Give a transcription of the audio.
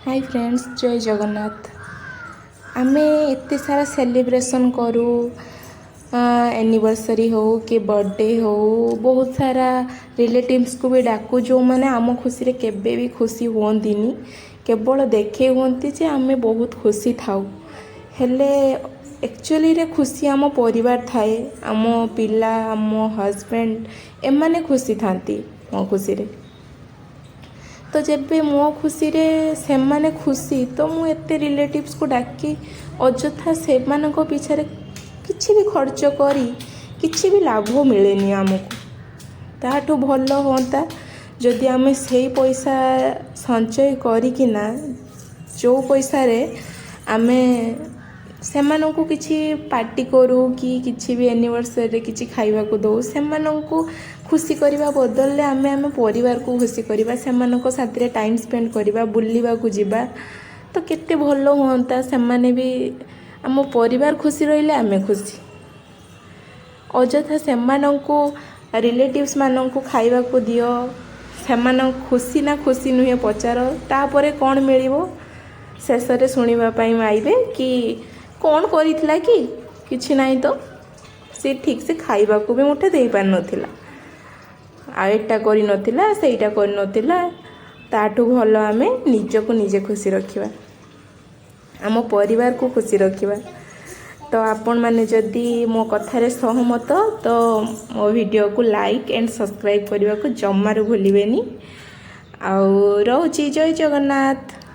High friends, ଜୟ ଜଗନ୍ନାଥ। ଆମେ ଏତେ ସାରା celebration କରୁ, ଆନିଭର୍ସରୀ ହଉ କି ବର୍ଥଡ଼େ ହଉ, ବହୁତ ସାରା ରିଲେଟିଭ୍ସକୁ ବି ଡାକୁ, ଯେଉଁମାନେ ଆମ ଖୁସିରେ କେବେ ବି ଖୁସି ହୁଅନ୍ତିନି, କେବଳ ଦେଖେଇ ହୁଅନ୍ତି ଯେ ଆମେ ବହୁତ ଖୁସି ଥାଉ। ହେଲେ ଆକ୍ଚୁଆଲିରେ ଖୁସି ଆମ ପରିବାର ଥାଏ, ଆମ ପିଲା, ଆମ ହଜବେଣ୍ଡ, ଏମାନେ ଖୁସି ଥାନ୍ତି ମୋ ଖୁସିରେ। ତ ଯେବେ ମୋ ଖୁସିରେ ସେମାନେ ଖୁସି, ତ ମୁଁ ଏତେ ରିଲେଟିଭ୍ସକୁ ଡାକି ଅଯଥା ସେମାନଙ୍କ ପିଛାରେ କିଛି ବି ଖର୍ଚ୍ଚ କରି କିଛି ବି ଲାଭ ମିଳେନି ଆମକୁ। ତାଠୁ ଭଲ ହୁଅନ୍ତା ଯଦି ଆମେ ସେଇ ପଇସା ସଞ୍ଚୟ କରିକିନା, ଯେଉଁ ପଇସାରେ ଆମେ ସେମାନଙ୍କୁ କିଛି ପାର୍ଟି କରୁ କି କିଛି ବି ଆନିଭର୍ସରୀରେ କିଛି ଖାଇବାକୁ ଦେଉ, ସେମାନଙ୍କୁ ଖୁସି କରିବା ବଦଳରେ ଆମେ ଆମ ପରିବାରକୁ ଖୁସି କରିବା, ସେମାନଙ୍କ ସାଥିରେ ଟାଇମ୍ ସ୍ପେଣ୍ଡ କରିବା, ବୁଲିବାକୁ ଯିବା, ତ କେତେ ଭଲ ହୁଅନ୍ତା। ସେମାନେ ବି, ଆମ ପରିବାର ଖୁସି ରହିଲେ ଆମେ ଖୁସି। ଅଯଥା ସେମାନଙ୍କୁ, ରିଲେଟିଭ୍ସମାନଙ୍କୁ ଖାଇବାକୁ ଦିଅ, ସେମାନଙ୍କ ଖୁସି ନା ଖୁସି ନୁହେଁ ପଚାର, ତାପରେ କ'ଣ ମିଳିବ? ଶେଷରେ ଶୁଣିବା ପାଇଁ ପାଇବେ କି କ'ଣ କରିଥିଲା କି? କିଛି ନାହିଁ ତ, ସେ ଠିକ୍ ସେ ଖାଇବାକୁ ବି ମୁଠେ ଦେଇପାରିନଥିଲା, ଆଉ ଏଇଟା କରିନଥିଲା, ସେଇଟା କରିନଥିଲା। ତାଠୁ ଭଲ ଆମେ ନିଜକୁ ନିଜେ ଖୁସି ରଖିବା, ଆମ ପରିବାରକୁ ଖୁସି ରଖିବା। ତ ଆପଣମାନେ ଯଦି ମୋ କଥାରେ ସହମତ, ତ ମୋ ଭିଡ଼ିଓକୁ ଲାଇକ୍ ଆଣ୍ଡ ସବସ୍କ୍ରାଇବ୍ କରିବାକୁ ଜମାରୁ ଭୁଲିବେନି। ଆଉ ରହୁଛି, ଜୟ ଜଗନ୍ନାଥ।